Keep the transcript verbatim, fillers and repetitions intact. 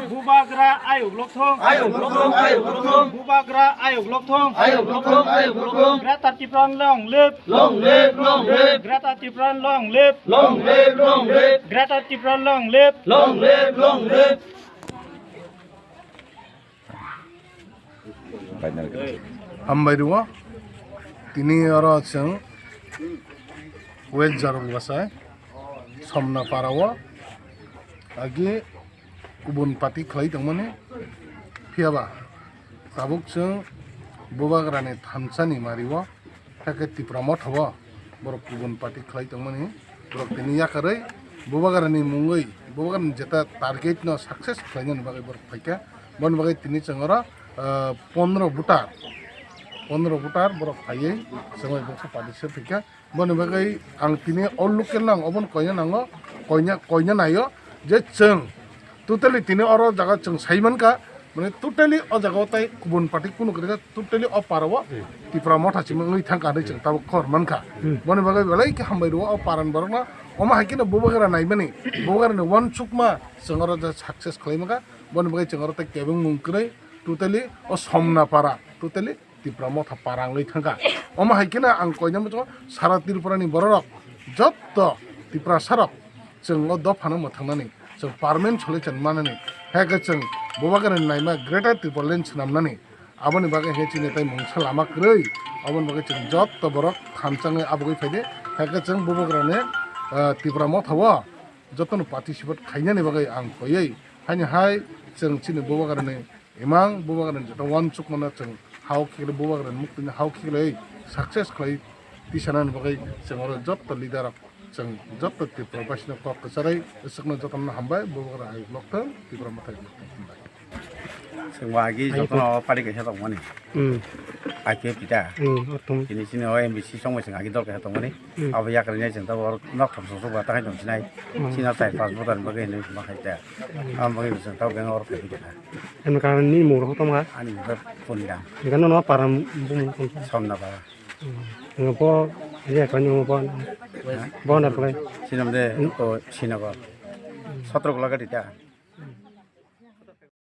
Bubagra ayuk lokthong. Ayuk lokthong, ayuk lokthong. Bubagra ayuk lokthong. Ayuk lokthong, ayuk lokthong. Greater Tipraland long live. Long live, long live. Greater Tipraland long live. Long live, long live. Greater Tipraland long live. Long live, long live. Hambai rwo. Tini oro chwng West Jarong bwsai Somna para o agi kubun party khlai tongmani, phiyaba tabuk chwng Bubagrani thansa ni mari o, hakhe Tipra Motha o borok kubun party khlai tongmani, borok tini yakarwi Bubagrani mungwi, Bubagrani jeta target no success khlainani bagwi borok phaikha. Boni bagwi tini chwng oro, ah, pondro voter, pondro voter borok phaiwi chwngwi boksa party se phaikha. Boni bagwi ang tini o local no ang obono koina nango, koina, koina naio je chwng totally tini oro jaga chwng sai mankha, mane totally o jaga o tai kubun party kunu kwrwikha, totally o para o Tipra Motha simi wngwi thangkha hinwi chwng tabuk khobor mankha. Hmm. Boni bagwi belai khe hambai rwo o para ni borokno, omo hai kheno Bubagra naimani, Bubagra ni uansukma chwng oro je success khlai mankha, boni bagwi chwng oro tai kebengmung kwrwi totally o Somna para totally Tipra Motha para wngwi thangkha. Omo hai kheno ang koina muchungo sara Tripura ni bororok jotto Tiprasa rok chwng o dophano mwthangnani, chwng permanent solution manani, hai khe chwng Bubagrani naima Greater Tipraland swnamnani. Aboni bagwi hai chini tai mungsa lama kwrwi. Aboni bagwi chwng jotto borok thansa wngwi abugwi phaidi, hai khe chwng Bubagrani, ah, Tipra Motha o jotono participate khainani bagwi ang koiwi. Haini hai chwng chini Bubagrani imang, Bubagrani joto uansukmano chwng hao khiklai, Bubagrani muktwino hao khiklai success khlai tisanani bagwi chwng oro jotto leader rok, chwng jotto Tripura basino kok kwcharwi swkno jotono hambai, Bubagra hai lokthwng, Tipra Motha hai lokthwng hambai. Chwng bo agi jotono party kaisa tongmani. Hmm. I P F T ta. Hmm, o tong. Tini chini o M B C songbai chwng agi dol kaisa tongmani. Hmm. Abo yakarwi nai chwng tabuk oro nok thok sok sok ba takai tong sinai. Hmm. Chini o chai pas boda ni bagwi hinwi ma khai ta. Hmm. Abo bagwi chwng tabuk beng oro khai ta. Em ka ni mung rok tong ha? Ani mung khe Poniram. Hingke nono param bumung tong. Somna para. Hmm. Hingke bo, ye kani bo, bo na pulai. Sinam de, hmm, o Sinagar. Sotro Golagati ta.